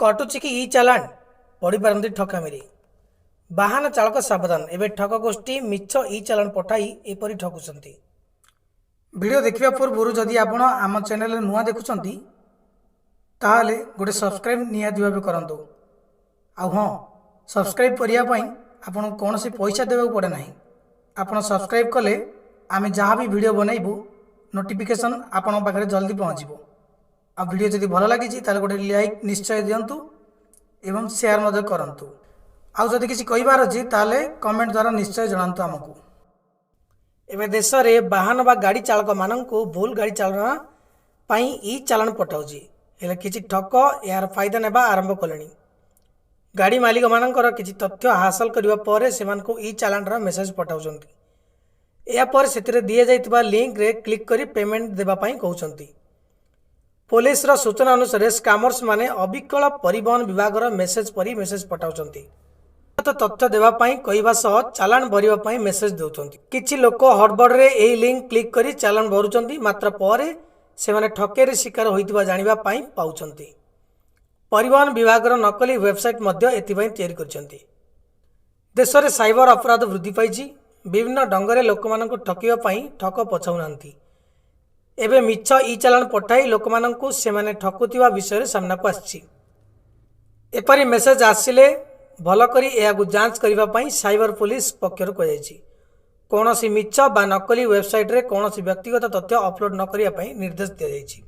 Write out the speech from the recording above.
କଟୁଛି କି ଇ ଚାଲାଣ? ପଡ଼ିପାରନ୍ତି ଠକାମିରେ। ବାହନ ଚାଳକ ସାବଧାନ! ଏବେ ଠକ ଗୋଷ୍ଠୀ ମିଛ ଇ ଚାଲାଣ ପଠାଇ ଏପରି ଠକୁଛନ୍ତି। ଭିଡ଼ିଓ ଦେଖିବା ପୂର୍ବରୁ ଯଦି ଆପଣ ଆମ ଚ୍ୟାନେଲରେ ନୂଆ ଦେଖୁଛନ୍ତି, ତାହେଲେ ଗୋଟେ ସବସ୍କ୍ରାଇବ୍ ନିହାତି ଭାବେ କରନ୍ତୁ। ଆଉ ହଁ, ସବସ୍କ୍ରାଇବ୍ କରିବା ପାଇଁ ଆପଣଙ୍କୁ କୌଣସି ପଇସା ଦେବାକୁ ପଡ଼େ ନାହିଁ। ଆପଣ ସବସ୍କ୍ରାଇବ୍ କଲେ ଆମେ ଯାହା ବି ଭିଡ଼ିଓ ବନେଇବୁ, ନୋଟିଫିକେସନ୍ ଆପଣଙ୍କ ପାଖରେ ଜଲ୍ଦି ପହଞ୍ଚିବ। ଆଉ ଭିଡ଼ିଓ ଯଦି ଭଲ ଲାଗିଛି, ତାହେଲେ ଗୋଟେ ଲାଇକ୍ ନିଶ୍ଚୟ ଦିଅନ୍ତୁ ଏବଂ ସେୟାର ମଧ୍ୟ କରନ୍ତୁ। ଆଉ ଯଦି କିଛି କହିବାର ଅଛି, ତାହେଲେ କମେଣ୍ଟ ଦ୍ୱାରା ନିଶ୍ଚୟ ଜଣାନ୍ତୁ ଆମକୁ। ଏବେ ଦେଶରେ ବାହନ ବା ଗାଡ଼ି ଚାଳକମାନଙ୍କୁ ଭୁଲ ଗାଡ଼ି ଚାଳନା ପାଇଁ ଇ ଚାଲାଣ ପଠାଉଛି। ହେଲେ କିଛି ଠକ ଏହାର ଫାଇଦା ନେବା ଆରମ୍ଭ କଲେଣି। ଗାଡ଼ି ମାଲିକମାନଙ୍କର କିଛି ତଥ୍ୟ ହାସଲ କରିବା ପରେ ସେମାନଙ୍କୁ ଇ ଚାଲାଣର ମେସେଜ ପଠାଉଛନ୍ତି। ଏହାପରେ ସେଥିରେ ଦିଆଯାଇଥିବା ଲିଙ୍କରେ କ୍ଲିକ୍ କରି ପେମେଣ୍ଟ ଦେବା ପାଇଁ କହୁଛନ୍ତି। ପୋଲିସର ସୂଚନା ଅନୁସାରେ, ସ୍କାମର୍ସମାନେ ଅବିକଳ ପରିବହନ ବିଭାଗର ମେସେଜ ପରି ମେସେଜ ପଠାଉଛନ୍ତି। ତଥ୍ୟ ଦେବା ପାଇଁ କହିବା ସହ ଚାଲାଣ ଭରିବା ପାଇଁ ମେସେଜ ଦେଉଛନ୍ତି। କିଛି ଲୋକ ହଡ଼ବଡ଼ରେ ଏହି ଲିଙ୍କ କ୍ଲିକ୍ କରି ଚାଲାଣ ଭରୁଛନ୍ତି, ମାତ୍ର ପରେ ସେମାନେ ଠକେଇର ଶିକାର ହୋଇଥିବା ଜାଣିବା ପାଇଁ ପାଉଛନ୍ତି। ପରିବହନ ବିଭାଗର ନକଲି ୱେବସାଇଟ୍ ମଧ୍ୟ ଏଥିପାଇଁ ତିଆରି କରିଛନ୍ତି। ଦେଶରେ ସାଇବର ଅପରାଧ ବୃଦ୍ଧି ପାଇଛି। ବିଭିନ୍ନ ଢଙ୍ଗରେ ଲୋକମାନଙ୍କୁ ଠକିବା ପାଇଁ ଠକ ପଛାଉନାହାନ୍ତି। ଏବେ ମିଛ ଇ ଚାଲାଣ ପଠାଇ ଲୋକମାନଙ୍କୁ ସେମାନେ ଠକୁଥିବା ବିଷୟରେ ସାମ୍ନାକୁ ଆସିଛି। ଏପରି ମେସେଜ ଆସିଲେ ଭଲ କରି ଏହାକୁ ଯାଞ୍ଚ କରିବା ପାଇଁ ସାଇବର ପୋଲିସ ପକ୍ଷରୁ କୁହାଯାଇଛି। କୌଣସି ମିଛ ବା ନକଲି ୱେବସାଇଟ୍ରେ କୌଣସି ବ୍ୟକ୍ତିଗତ ତଥ୍ୟ ଅପଲୋଡ୍ ନ କରିବା ପାଇଁ ନିର୍ଦ୍ଦେଶ ଦିଆଯାଇଛି।